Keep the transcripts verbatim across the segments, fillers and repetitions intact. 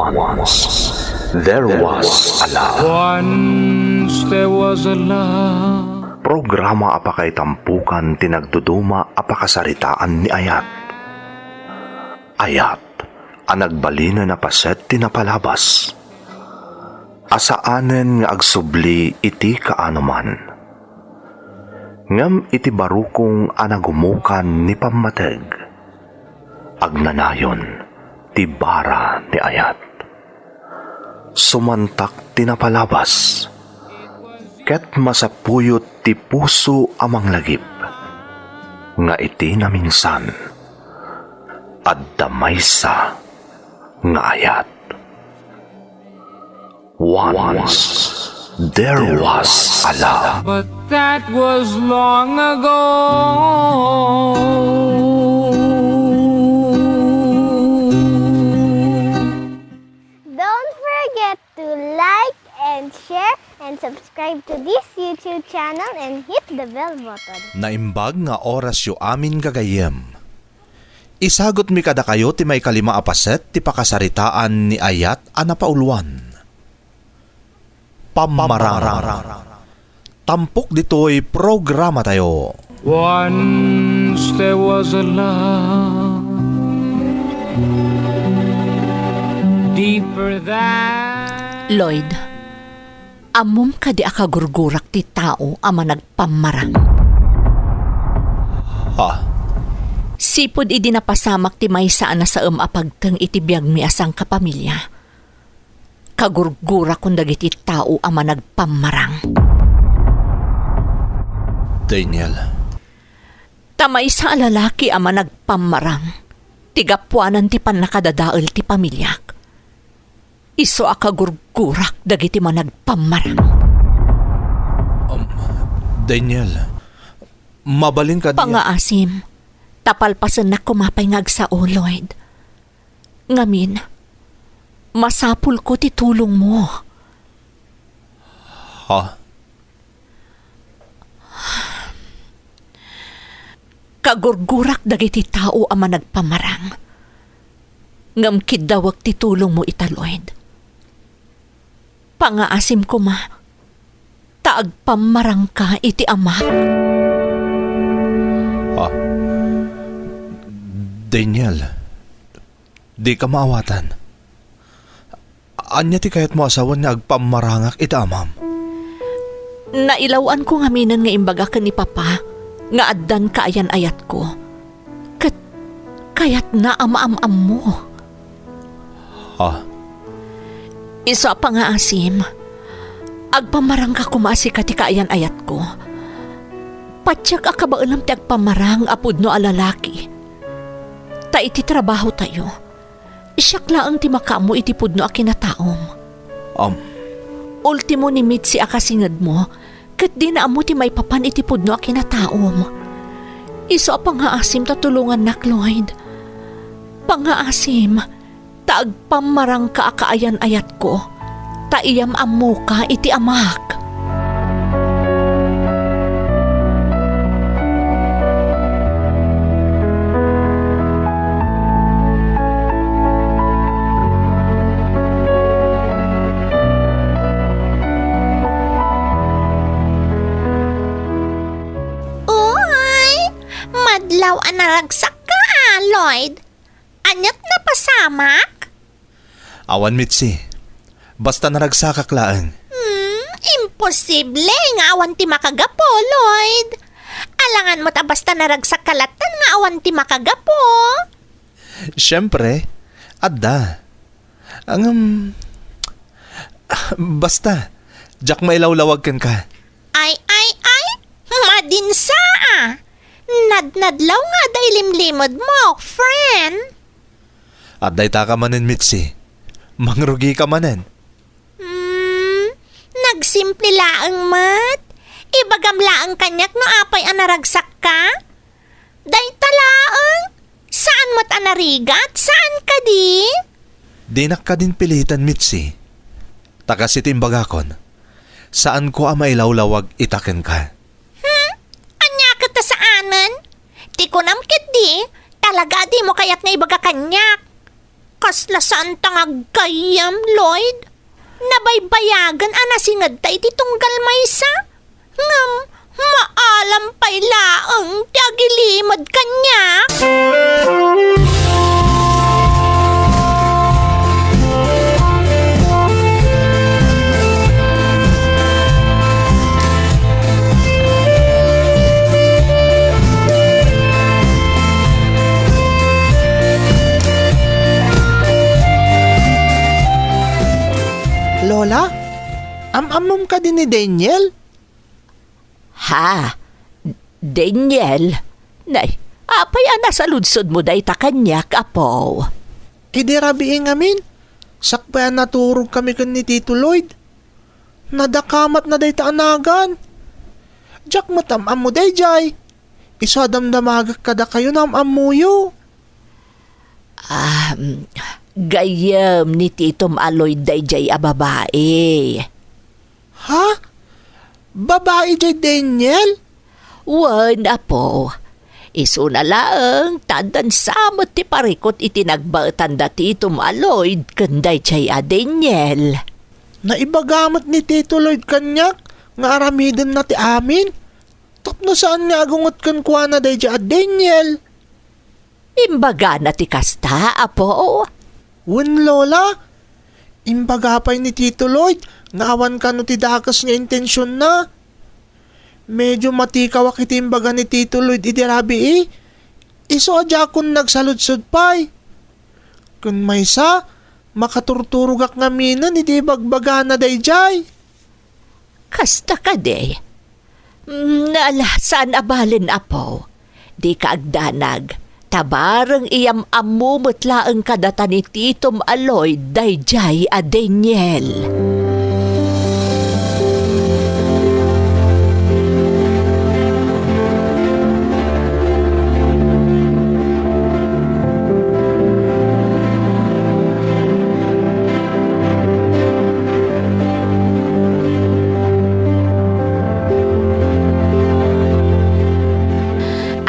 Once there was a love. Once there was a love. Programa a pakaitampukan ti nagduduma a pakasaritaan ni Ayat. Ayat a nagbalinen a paset ti napalabas. A saanen nga agsubli iti kaanoman. Ngem iti barukong a nagumukan ni pammateg, agnanayon ti bara ni Ayat. Sumantak ti napalabas, ket masapuyot ti puso a manglagip nga iti naminsan, adda maysa nga ayat. Once there was a love. But that was long ago. Don't forget to like and share and subscribe to this YouTube channel and hit the bell button. Naimbag nga orasyo amin, gagayyem. Isagutmi kadakayo ti maikalima a paset ti pakasaritaan ni Ayat a napauluan. Pammarang. Tampok ditoy programatayo. Once there was a love deeper than Lloyd, ammom kadi a kagurgurak ti tao a managpammarang? Ha? Sipud idi napasamak ti maysa a nasaem a pagteng iti biagmi a sangkapamilya, kagurgurakon dagiti tao a managpammarang. Daniel. Ta maysa a lalaki a managpammarang ti gapuanan ti pannakadadael ti pamiliak. Isu a kagurgurak dagiti managpammarang. Um, Daniel, mabalin kadi a Pangaasim, ta palpasennak koma pay nga agsao, Lloyd. Ngamin, masapulko ti tulongmo. Ha? Kagurgurak dagiti tao a managpammarang, ngem kiddawek ti tulongmo ita, Lloyd. Pangaasim koma, ta agpammarangka iti amak. Ah, Daniel, dika maawatan. Ania ti kayatmo a sawen nga agpammarangak iti amam? Nailaw-anko ngaminen nga imbaga ken ni Papa nga addan kaayan-ayatko. Ket kayatna a maam-ammo. Ha? Isu a pangaasim, agpammarangka koma a sika ti kaayan-ayatko. Patiek a kabaelam ti agpammarang a pudno a lalaki. Ta iti trabahotayo, siak laeng ti makaammo iti pudno a kinataom. Am. Ultimo ni Mitzi a kasingedmo, ket dina ammo ti maipapan iti pudno a kinataom. Isu a pangaasim ta tulongannak, Lloyd. Pangaasim ta agpammarangka a kaayan-ayatko, ta iyam-ammoka iti amak. Uy, madlaw a naragsakka, Lloyd. Aniat napasamak? Awan, Mitzi. Basta naragsakak laeng. Hmm, imposible nga awan ti makagapu, Lloyd. Alangan met a basta naragsakka latta nga awan ti makagapu. Siempre, adda. Ngem, basta, diak mailawlawag kenka. Ay, ay, ay! Madinsa a! Nadnadlaw nga adda ilimlimedmo, friend! Adda itaka manen, Mitzi. Mangrugika manen. Hmm, nagsimple laeng met. Ibagam laeng kaniak no apay a naragsakka. Dayta laeng. Saan met a narigat? Saan kadi? Dinak kadin pilitan, Mitzi. Ta kas iti imbagakon, saanko a mailawlawag ita kenka. Hmm? Ania ket ta saanen? Ti kunam ketdi, talaga a dimo kayat nga ibaga kaniak. Kasla saanta nga aggayyem, Lloyd. Nabaybayagen a nasingedta iti tunggal maysa. Ngem maalam pay laeng ti agilimed kaniak. Lola, am-ammom kadi ni Daniel? Ha? Daniel? Nay, apay a nasaludsodmo dayta kaniak, apo? Idi rabii ngamin, sakbay a naturogkami ken ni Tito Lloyd, nadakamatna dayta a nagan. Diak met am-ammo daydiay. Isu a damdamagek kadakayo no am-ammoyo. Ah, mm, gayyem ni Titom a Lloyd daydiay a babai. Ha? Babai diay Daniel? Wen, apo. Isuna laeng ta addan sa met ti parikut iti nagbaetan da Titom a Lloyd ken daydiay a Daniel. Naibaga met ni Tito Lloyd kaniak nga aramidenna ti amin tapno saan nga agunget kenkuana daydiay a Daniel. Imbagana ti kasta, apo? Wen, Lola. Imbaga pay ni Tito Lloyd nga awan kano ti dakes nga intensionna. Medio matikawak iti imbaga ni Tito Lloyd idi rabii. Isu a diakon nagsaludsod pay. Ken maysa, makaturturogak ngaminen idi ibagbagana daydiay. Kasta kadi? Mm, ala, saan a balen, apo. Dika agdanag, ta bareng iyam-ammo met laeng kadata ni Titom a Lloyd daydiay a Daniel.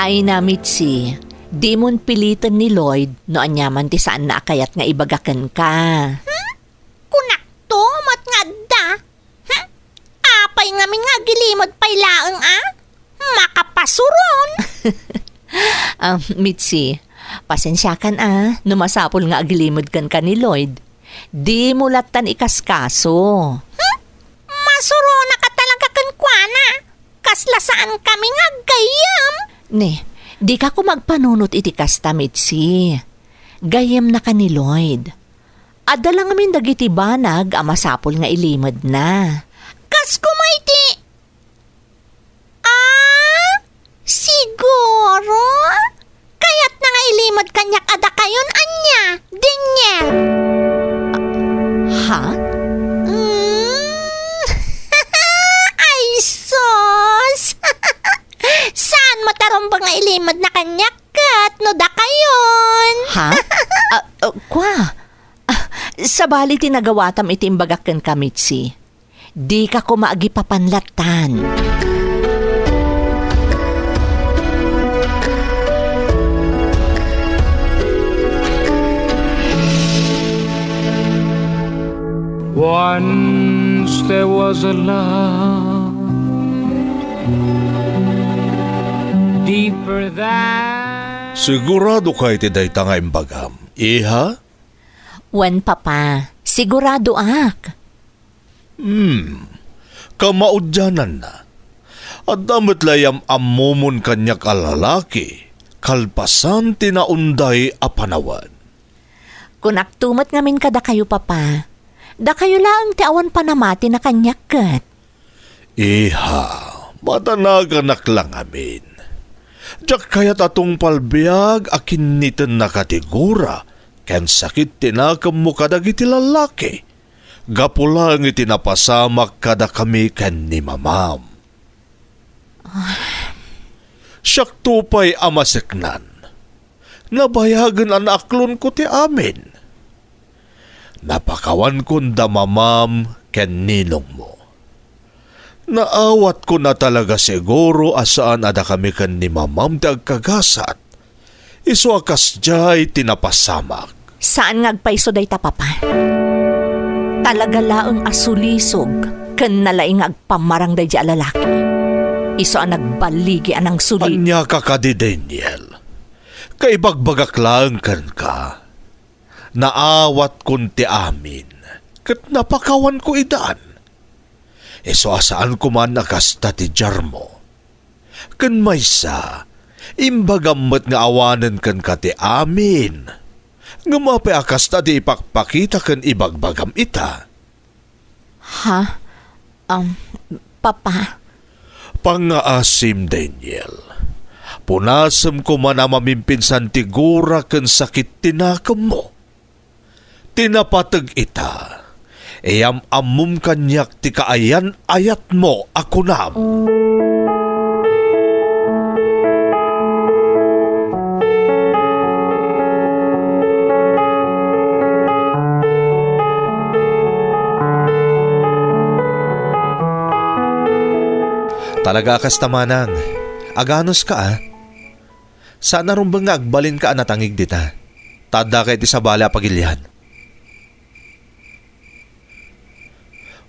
Ay na, Mitzi, dimon piliten ni Lloyd no aniaman ti saanna a kayat nga ibaga kenka. Hmm? Kunakto met nga adda. Hmm? Apay ngamin nga agilimed pay laeng a? Makapasuron! Ah, Mitzi, pasensiakan a no masapul nga agilimed kenka ni Lloyd. Dimo lattan ikaskaso. Hmm? Masuronaka talaga kenkuana. Kasla saankami nga aggayyem. Ne, dika koma agpanunot iti kasta, Mitzi. Gayyemnaka ni Lloyd. Adda la ngamin dagiti banag a masapul nga ilimedna. Kas koma iti, ah, siguro? Kayatna nga ilimed kaniak a dakayon ania, Daniel? Ha? Mm. Ay, sus! Saan met a rumbeng nga ilimedna kaniak ket no dakayon? Ha? Ah, ah, kua? Ah, sabali ti nagawatam iti imbagak kenka, Mitzi. Dika koma agipapan lattan. Once there was a love deeper than. Sigurado ka iti dayta nga imbagam, iha? Wen, Papa. Siguradoak. Hmm. Kamaudiananna, adda met la yam-ammomon kaniak a lalaki kalpasan ti naunday a panawen. Kunakto met ngamin kadakayo, Papa. Dakayo laeng ti awan panamati na kaniak ket. Iha, madanaganak la ngamin. Diak kayat a tungpal biag a kinnitennaka ti gura ken sakit ti nakemmo kadagiti lalaki, gapu laeng iti napasamak kadakami ken ni mamam. Siakto pay a maseknan. Nabayagen a naaklonko ti amin. Napakawankon da mamam ken ninongmo. Naawatkon a talaga siguro a saan a dakami ken ni mamam ti agkagasat. Isu a kasdiay ti napasamak. Saan nga agpayso dayta, Papa. Talaga laeng a sulisog ken nalaing nga agpammarang daydi a lalaki. Isu a nagballigi a nangsulit. Ania ka kadi, Daniel? Kaibagbagak laeng kenka. Naawatkon ti amin, ket napakawanko idan. Isu a saanko man a kasta ti diarmo. Ken maysa, imbagam met nga awanen kenka ti amin. Ngem apay a kasta ti ipakpakita ken ibagbagam ita? Ha? Um, Papa? Pangngaasim, Daniel. Punasem koma a mamimpinsan ti gura ken sakit ti nakemmo. Ti napateg ita, iyam-ammom kaniak ti kaayan-ayatmo a kunam. Talaga a kasta, manang. Aganuska, a. Saan a rumbeng nga agbalinka a natangig dita. Ta addaka iti sabali a pagilian.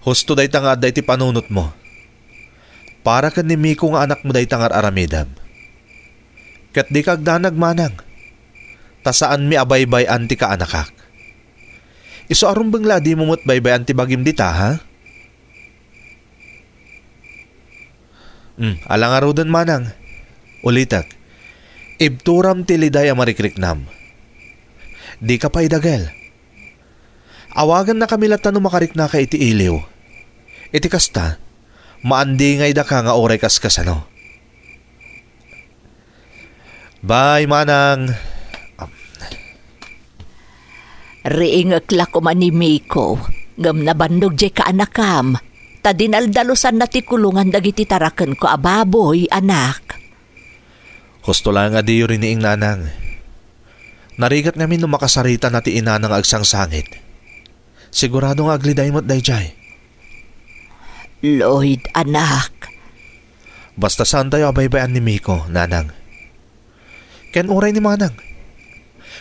Husto dayta nga adda iti panunotmo. Para ken ni Miko nga anakmo dayta nga ar-aramidem. Ket dika agdanag, manang. Ta saanmi a baybay-an ti kaanakak. Isu a rumbeng la a dimo met baybay-an ti bagim dita, ha? Hmm, ala ngaruden, manang. Ulitek. Ibturam ti liday a marikriknam. Dika pay idagel. Awagannakami latta no makariknaka iti iliw. Iti kasta, maandingaydaka nga uray kaskasano. Bye, manang. Riingek la koma ni Miko, ngem nabannog diay kaanakam, ta dinaldalusanna ti kulongan dagiti tarakenko a baboy, anak. Husto laeng a diyo riniing, nanang. Narigat ngamin no makasaritanna ti inana nga agsangsangit. Sigurado nga agliday met daydiay. Lloyd, anak. Basta saantayo a baybay-an ni Miko, nanang. Ken uray ni manang.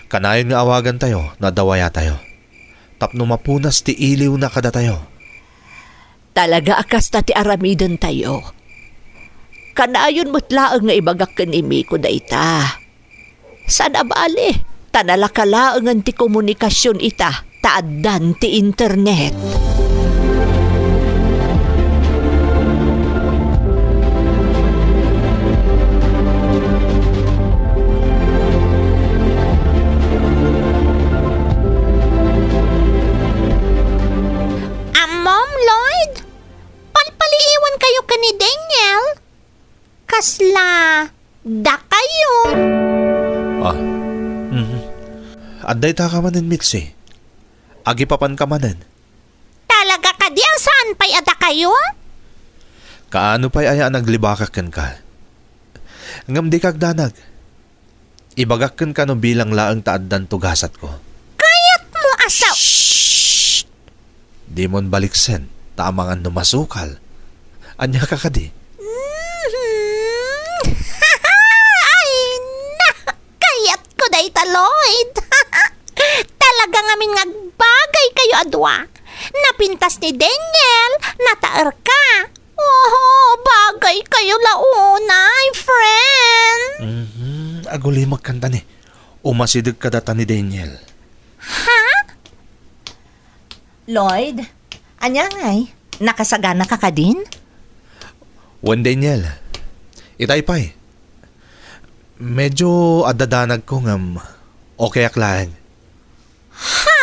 Kanayon nga awagantayo no adda wayatayo. Tapno mapunas ti iliwna kadatayo. Talaga a kasta ti aramidentayo. Kanayon met laeng nga ibagak ken ni Miko dayta. Saan a bale, ta nalaka laengen ti komunikasion ita, ta addan ti internet. Ammom, Lloyd? Palpaliiwan kayo ken ni Daniel? Kasla dakayo? Ah, mhm. Adda ita ka manen, Mitzi. Agipapan ka manen. Talaga kadi a saan pay a dakayo? Kaano pay aya a naglibakak kenka? Ngem dika agdanag. Ibagak kenka no bilang laeng ta addan tugasatko. Kayatmo a sa- Shh! Dimon baliksen, ta amangan no masukal. Ania ka kadi? Mhm. Ay, na! Kayatko dayta, Lloyd. Talaga ngamin nga agbagay kayo a dua. Napintas ni Daniel, nataer ka. Oho, bagay kayo la unay, friend. Mhm, agulimek kantani. Umasideg kadata ni Daniel. Ha? Lloyd, ania ngay? Nakasagana ka kadin? Wen, Daniel. Itay pay. Medyo adda danagko ngem okayak laeng. Ha?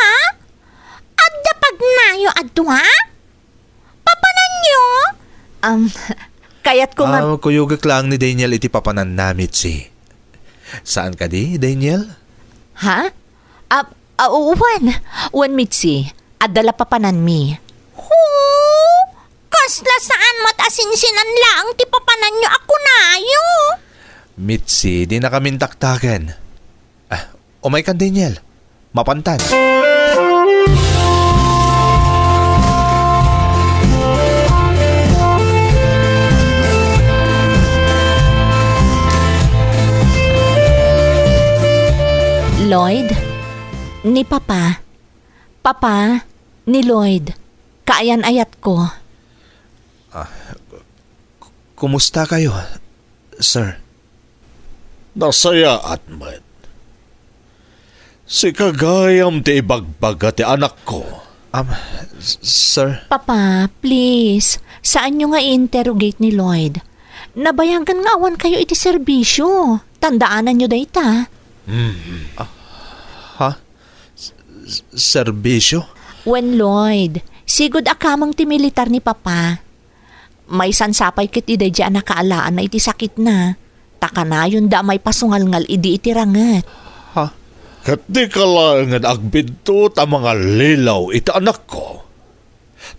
Adda pagnayo a dua? Papananyo? Um, kayatko nga Ah, kuyogek laeng ni Daniel iti papananna, Mitzi. Saan kadi, Daniel? Ha? Ah, ah, wen. Wen, Mitzi. Adda la papananmi. Ho? Kasla saan met a sinsinan laeng ti papananyo a kunayo? Mitzi, dinakamin taktaken. Ah, umaykan, Daniel. Mapantan. Lloyd, Ni Papa. Papa, ni Lloyd. Kaayan-ayatko. Kumusta kayo, sir? Nasayaat met. Sika gayam ti ibagbaga ti anakko. Um, s-, sir? Papa, please, saanyo nga i-interrogate ni Lloyd. Nabayagan nga awan kayo iti serbisyo. Tandaananyo dayta. Hmm. Ah, ha? S-, s-, serbisyo? Wen, Lloyd, sigud a kameng ti militar ni Papa. Maysa sa pay ket idi daydiay a nakaalaanna iti sakitna, ta kanayonda a maipasungalngal idi iti ranget. Ha? Ket dika laengen agbidto ta mangallilaw iti anakko.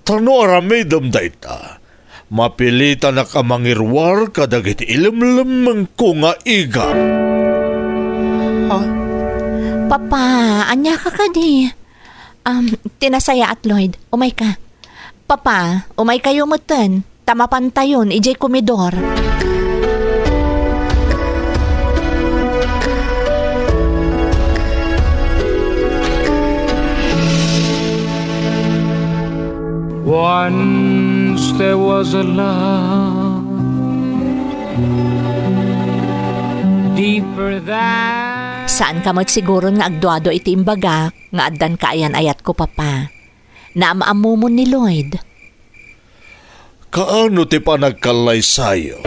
Ta no aramidem dayta, mapilitanak a mangiruar kadagiti ilemlemmengko nga igap. Ha? Papa, ania ka kadi? Um, ti nasayaat, Lloyd, umayka. Papa, umaykayo metten, ta mapantayon idiay komedor. Once there was a love deeper than Saanka met siguron nga agduadua iti imbagak nga addan kaayan-ayatko, Papa. Naam-ammomon ni Lloyd. Kaano ti panagkallaysayo?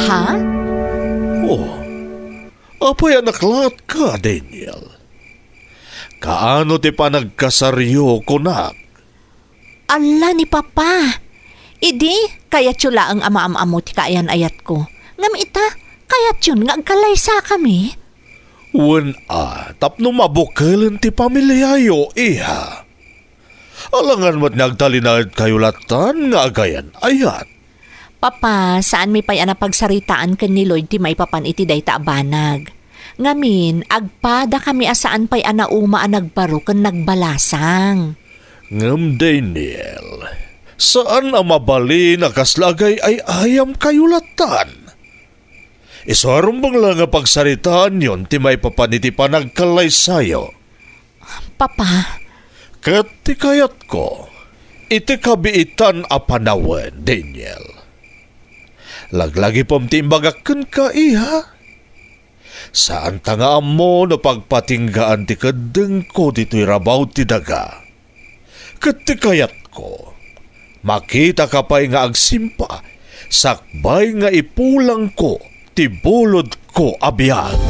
Ha? Oh, apay a naklatka, Daniel? Kaano ti panagkasaryo, kunak? Alla ni Papa! Idi, kayatyo laeng a maam-ammo ti kaayan-ayatko. Ngem ita, kayatyon nga agkallaysakami? Wen a, tapno mabukelen ti pamiliayo, iha. Alangan met nga agtalinaedkayo lattan nga agayan-ayat. Papa, saanmi pay a napagsaritaan ken ni Lloyd ti maipapan iti dayta a banag. Ngamin, agpadakami a saan pay a nauma a nagbaro ken nagbalasang. Ngem, Daniel, saan a mabalin a kasla agay-ay-ayamkayo lattan. Isu a rumbeng la nga pagsaritaanyon ti maipapan iti panagkallaysayo. Papa. Ket ti kayatko, iti kabiitan a panawen, Daniel. Laglagipem ti imbagak kenka, iha. Saanta nga ammo no pagpatinggaan ti keddengko ditoy rabaw ti daga. Ket ti kayatko, makitaka pay nga agsimpa, sakbay nga ipulangko ti bulodko a biag.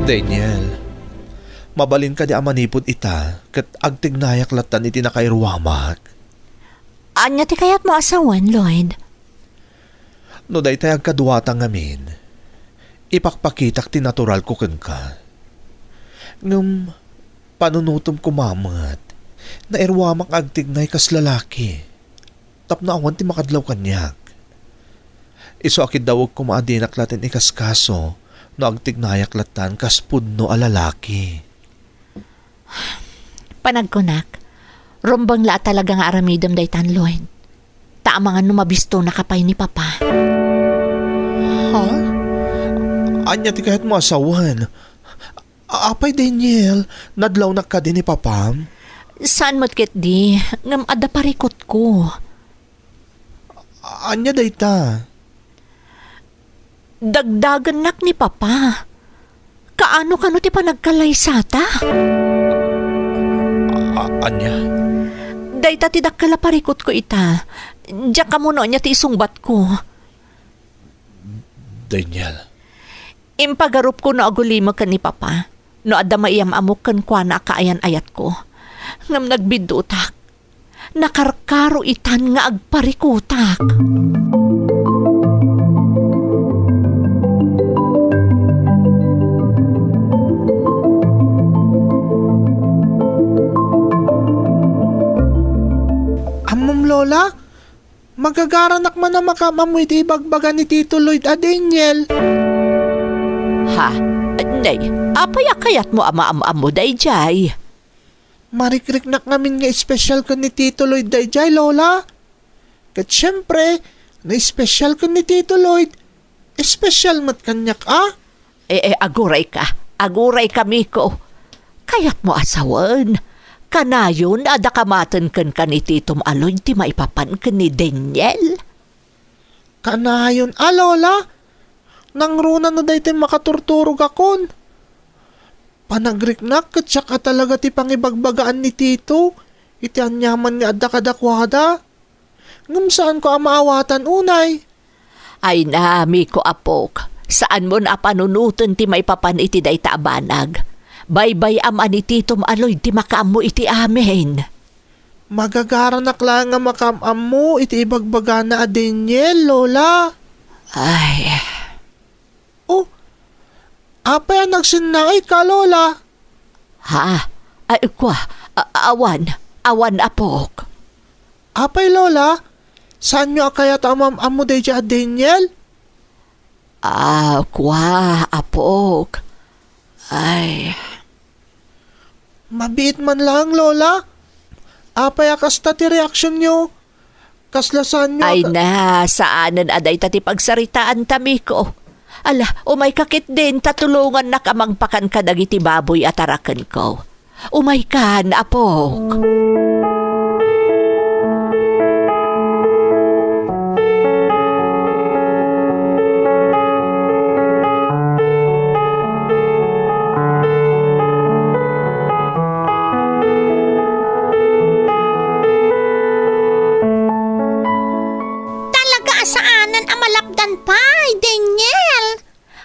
Daniel, mabalin kadi a manipud ita, ket agtignayak lattan iti nakairuamak. Ania ti kayatmo a sawen, Lloyd? No daytay agkaduata ngamin, ipakpakitak ti naturalko kenka. Ngem panunotem koma met, nairuamak nga agtignay kas lalaki, tapno awan ti makadlaw kaniak. Isu a kiddawek koma a dinak latten ikaskaso no agtignayak lattan kas pudno a lalaki. Panagkunak, rumbeng la a talaga nga aramidem daytan, Lloyd. Ta amangan no mabistonaka pay ni Papa. Ha? Ania ti kayatmo a sawen? A-, apay, Daniel, nadlawnak kadi ni Papam? Saan met ketdi, ngem adda parikutko. Ania dayta? Dagdagennak ni Papa. Kaano kano ti panagkallaysata? A-, ania? Dayta ti dakkel a parikutko ita. Diak ammo no ania ti isungbatko. Daniel. Impagarupko no agulimek ken ni Papa, no adda maiyam-ammok kenkuana a kaayan-ayatko. Ngem nagbiddutak. Nakarkaro itan nga agparikutak. Ammom, Lola? Magagaranak man a makaam-ammo iti ibagbaga ni Tito Lloyd a Daniel. Ha? Nay, apay a kayatmo a maam-ammo daydiay? Marikriknak ngamin nga espesyal ken ni Tito Lloyd daydiay, Lola. Ket siempre, no espesyal ken ni Tito Lloyd, espesyal met kaniak, a? Eh, eh, agurayka. Agurayka, Miko. Kayatmo a sawen, kanayon a dakamaten kenka ni Titom a Lloyd ti maipapan ken ni Daniel? Kanayon a, Lola. Nangruna no daytoy makaturturogakon. Panagriknak ket siak a talaga ti pangibagbagaan ni Tito iti aniaman nga adda kadakuada. Ngem saanko a maawatan unay. Ay na, Miko apok, saanmon a panunoten ti maipapan iti dayta a banag. Baybay-am a ni Titom a Lloyd ti makaammo iti amin. Magagaranak laeng a makaam-ammo iti ibagbagana a Daniel, Lola. Ay. Oh, apay a nagsennaayka, Lola? Ha? Ay, kua, a-, awan, awan, apok. Apay, Lola? Saanyo a kayat a maam-ammo daydiay a Daniel? Ah, kua, apok. Ay. Mabiit man laeng, Lola. Apay a kasta ti reaksionyo? Kasla saanyo a Ay ka- na, saanen a dayta ti pagsaritaanta, Miko. Ala, umayka ketdin ta tulongannak a mangpakan kadagiti baboy a tarakenko. Umaykan, apok. Talaga a saanen a malapdan pay, Daniel.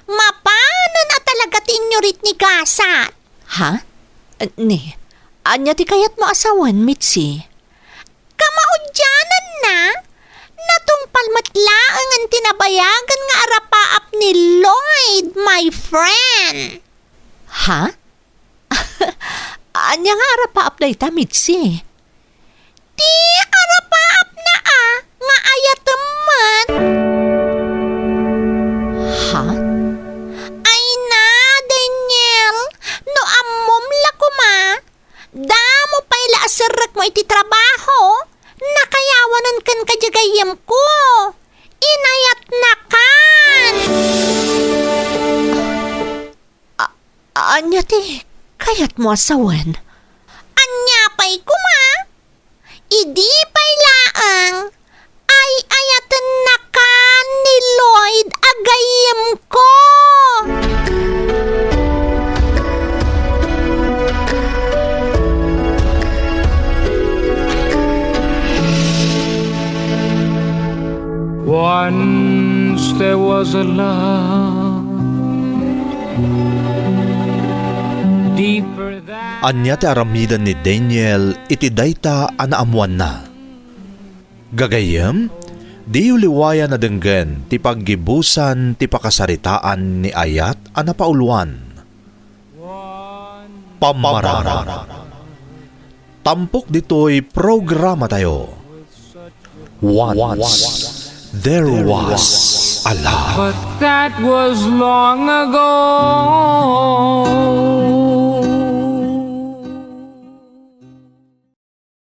Mapanen a talaga ti inyurit ni gasat. Ha? Ni, ania ti kayatmo a sawen, Mitzi? Kamaudiananna, natungpal met laengen ti nabayagen nga arapaap ni Lloyd, my friend. Ha? Ania nga arapaap dayta, Mitzi? Ti arapaapna a nga ayatem met. Ha? Ay na, Daniel, no ammom la koma, damo pay la a serrekmo iti trabaho, nakayawanen kenka diay gayyemko. Inayatnakan! A-, ania ti kayatmo a sawen? Ania pay koma? Idi pay laeng, ay-ayatennakan ni Lloyd a gayyemko! Once there was a love deeper than Ania ti aramiden ni Daniel iti dayta a naammoanna? Gagayyem, diyo liwayan a denggen ti paggibusan ti pakasaritaan ni Ayat a napauluan. Pammarang. Tampok ditoy programatayo. Once there was a love. But that was long ago.